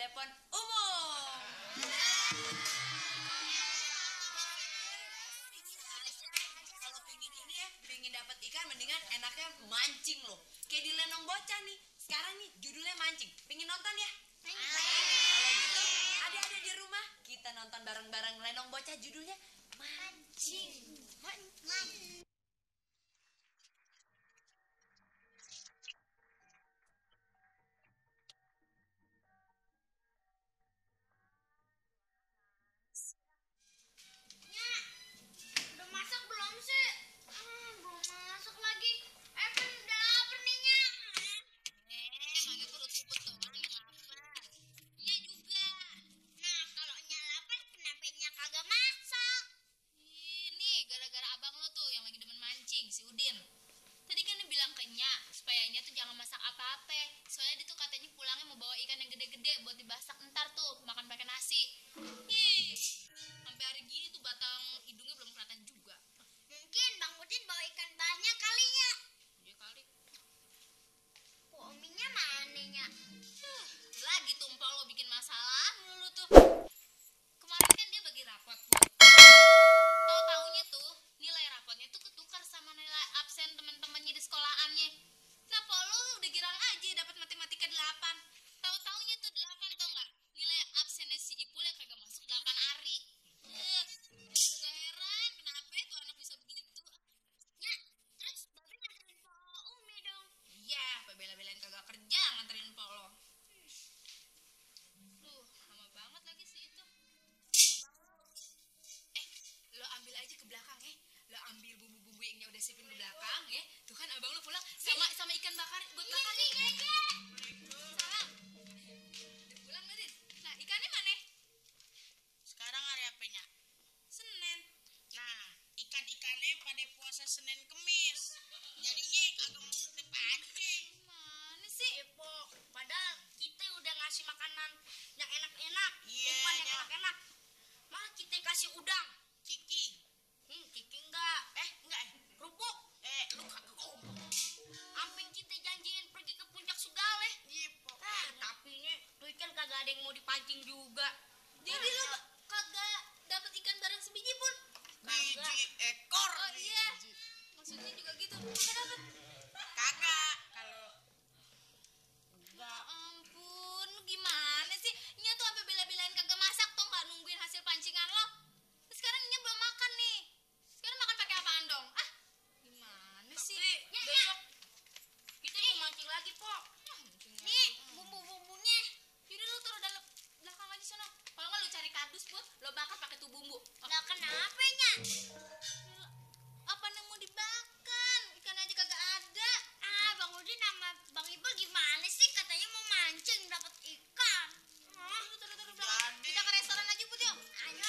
telepon umum. Kalau pingin ini ya, pingin dapat ikan mendingan enaknya mancing loh. Kayak di Lenong Bocah nih. Sekarang nih judulnya mancing. Pingin nonton ya? Kalau gitu, ada di rumah kita nonton bareng-bareng Lenong Bocah judulnya mancing. Mancing. Udah masak belum sih? Belum masak lagi. Evan udah lapar nih, Nya. Lagi perut subut doang yang lapar. Nya juga. Nah, kalau Nya lapar, kenapa Nya kagak masak? Ini gara-gara abang lo tuh yang lagi demen mancing, si Udin. Tadi kan dia bilang ke Nya, supaya Nya tuh jangan masak apa-apa. Soalnya dia tuh katanya pulangnya mau bawa ikan yang gede-gede buat dibasak ntar tuh, makan pakai nasi. Ih, sampai hari gini tuh batang hidungnya belum kelihatan juga. Mungkin Bang Udin bawa ikan banyak kali ya. Dia kali. Pominya mana, Nya? Lagi tuh empok lo bikin masalah mulu tuh. Kemarin kan dia bagi rapot buat. Tahu-taunya tuh nilai rapotnya tuh ketukar sama nilai absen teman-temannya di sekolahannya. Nah, po lo udah girang aja dapat matematika 8. Tahu-taunya tuh 8 tau nggak? Nilai absennya si Ipul yang kagak masuk 8 hari. Gak heran kenapa tuh anak bisa begitu. Nya, terus Babe nganterin Po Umi dong. Iya, apa bela-belain kagak kerja nganterin po lo. Lama banget lagi sih itu. Lo ambil aja ke belakang ya. Lo ambil bumbu-bumbu yang udah siapin ke belakang ya. Tuh kan abang lo pulang sama ikan bakar buat bakar nih. Salam. Udah pulang Nadin. Nah, ikannya mana? Sekarang hari apanya? Senin. Nah, ikan-ikannya pada puasa Senin Kemis. Jadinya kagak mau dipancing. Mana sih? Po, padahal kita udah ngasih makanan yang enak-enak, Iya, umpan yang Nya. enak-enak. Malah kita kasih udang, Kiki. Kiki enggak, Enggak. kerupuk. Lu kagak ngomong. Sampai kita janjiin pergi ke puncak Segale. Iya, Po. Tapi ini tuh ikan kagak ada yang mau dipancing juga. Jadi lo kagak dapat ikan bareng sebiji pun? Biji ekor. Oh iya. Maksudnya juga gitu. Kagak dapat. Kagak. Kalau Ya ampun, lu gimana sih? Nya tuh sampai bela-belain kagak masak tuh nggak nungguin hasil pancingan lo. Terus sekarang Nya belum makan nih. Sekarang makan pakai apaan dong? Ah, gimana sih? Nya, besok kita mau mancing lagi, Po. Nih, bumbu-bumbunya. Yaudah lu taruh dalam belakang aja sana. Kalau nggak lu cari kardus buat lo bakar pakai tuh bumbu. Lah kenapa, Nya? Apa yang mau dibakar? Ikan aja kagak ada. Bang Udin sama Bang Iqbal gimana sih? Katanya mau mancing dapat ikan. Taruh belakang. Kita ke restoran aja Put yuk. Nya,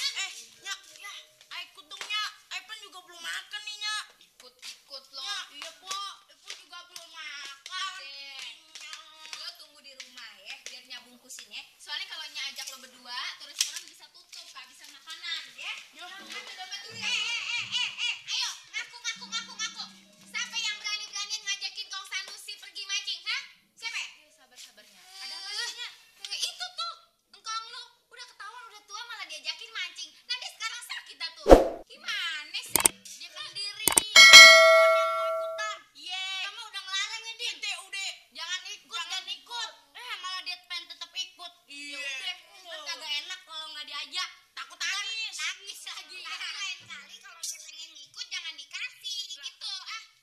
ya, ikut dong, Nya. Evan juga belum makan nih, Nya. Ikut lo. Nya, iya, Po. Evan juga belum makan. Nya. Lo tunggu di rumah ya, biar Nya bungkusin ya. Soalnya kalau Nya ajak lo berdua, terus restoran bisa tutup, kehabisan makanan ya. Ambil dompet dulu ya. Ayo, ngaku. Siapa yang berani-beraniin ngajakin Kong Sanusi pergi mancing, hah? Siapa? Sabar-sabarnya. Ada apa sih, Nya? Itu tuh, engkong lu udah ketahuan udah tua malah diajakin mancing. Nanti sekarang sakit dah tuh. Gimana sih? Dia kan sendiri. Pun yang mau ikutan. Iya. Kamu udah ngelarang ya, Din? Kita udah. Jangan ikut. Malah dia pengen tetap ikut. Iya. Ya udah, kan kagak enak kalau nggak diajak. Takut nangis. Nangis lagi. Tapi lain kali kalau dia pengen ikut jangan dikasih gitu.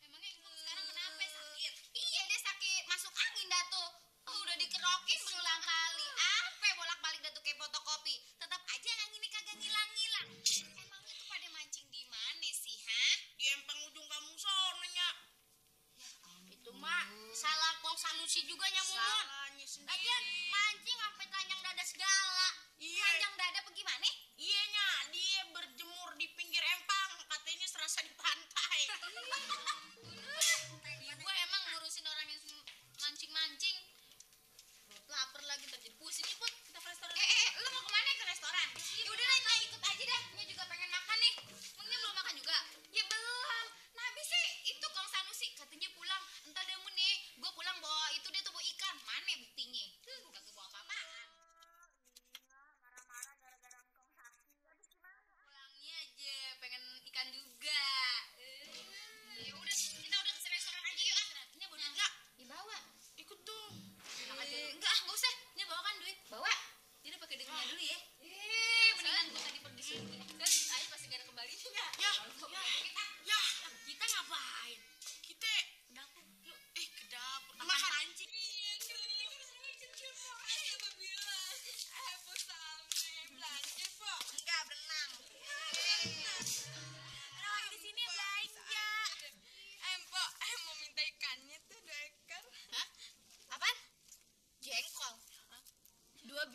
Emangnya Engkong sekarang kenapa sakit? Iya dia sakit masuk angin dah tuh. Udah dikerokin berulang kali. Apa bolak-balik dah tuh kayak fotokopi. Tetap aja anginnya kagak ngilang-ngilang. Emangnya tuh pada mancing di mana sih, hah? Di empang ujung kamu sono, Nya. Itu mah salah Kong Sanusi juga Mumun. Salahnya sendiri. Lagian mancing sampai telanjang dada segala. Iya. Telanjang dada apa gimana? Iya, Nya. Dia berjemur di pinggir empang. Katanya serasa di pantai. Gue emang ngurusin orang yang mancing-mancing. Perut lapar lagi tadi pusing nih Put. Kita ke restoran. Lu mau kemana ke restoran? Ya udah lah, Nya ikut aja dah. Nya juga pengen makan nih. Emangnya belum makan juga? Ya belum. Nah habis sih itu Kong Sanusi katanya pulang. Entar deh Mun nih, gue pulang bawa itu dia tuh bawa ikan. Mana buktinya? Kagak bawa apa-apaan.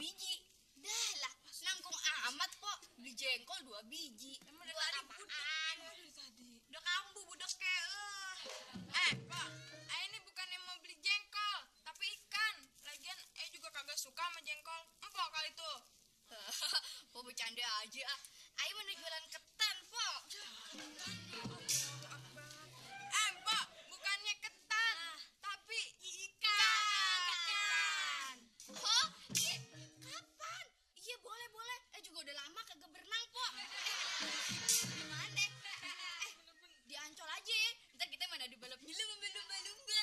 biji. Dah lah, nangkung amat kok. Beli jengkol 2 biji. Emang dari tadi apaan? Udah kambuh budak kayak Pak, ini bukannya mau beli jengkol, tapi ikan. Lagian juga kagak suka sama jengkol. Empok kali tuh. Po bercanda aja ah. Ayo mana jualan ketan, Po. Pak, bukannya ketan, tapi ikan. Oh, kapan? Iya boleh. Juga udah lama kagak berenang, Po. Gimana? Di Ancol aja. Ntar kita mana di balap nyelem sama lumba-lumba.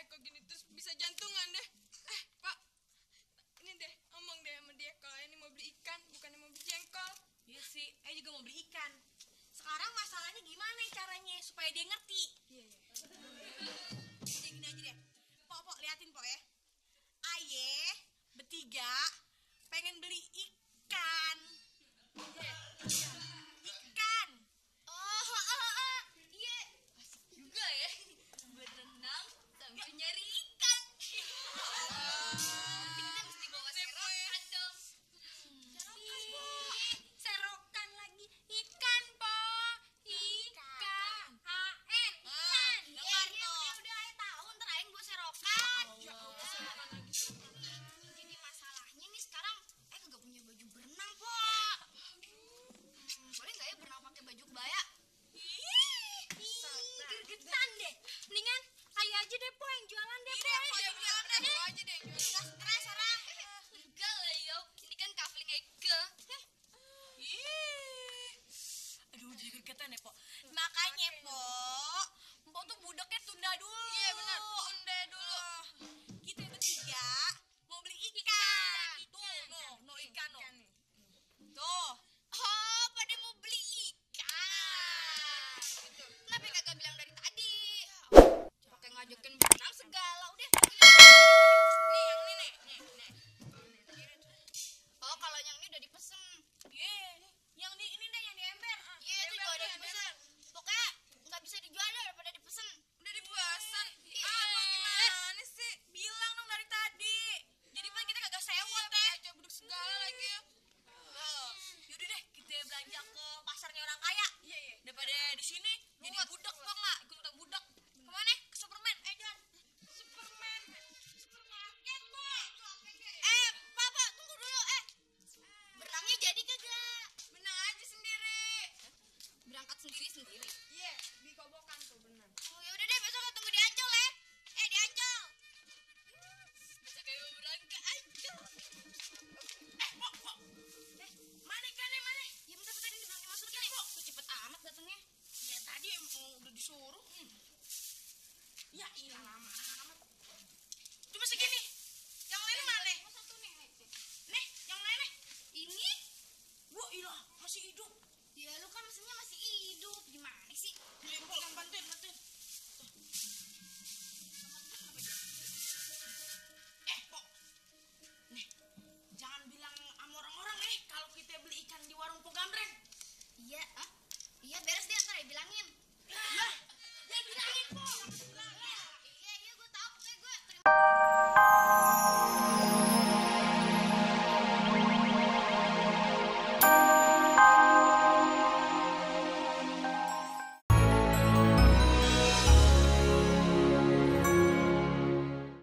Kok gini terus bisa jantungan deh. Pak, ini deh, ngomong deh sama dia kalau ini mau beli ikan, bukannya mau beli jengkol. Iya sih, juga mau beli ikan. Sekarang masalahnya gimana caranya supaya dia ngerti? Iya. Jadi gini aja deh. Pok, liatin Pok ya. Aye bertiga pengen beli ikan. Ikan. Oh, iya. Asik juga ya. Berenang sambil nyari ikan. Kita mesti bawa serokan dong. Serokan lagi ikan, Pok. Ikan. Ikan. Iya, udah ayo tahu ntar aing bawa serokan. Jadi masalahnya nih sekarang kagak punya baju berenang, Po. Boleh nggak ya berenang pakai baju kebaya? Gergetan deh. Mendingan ayo aja deh, Po, yang jualan deh, Po.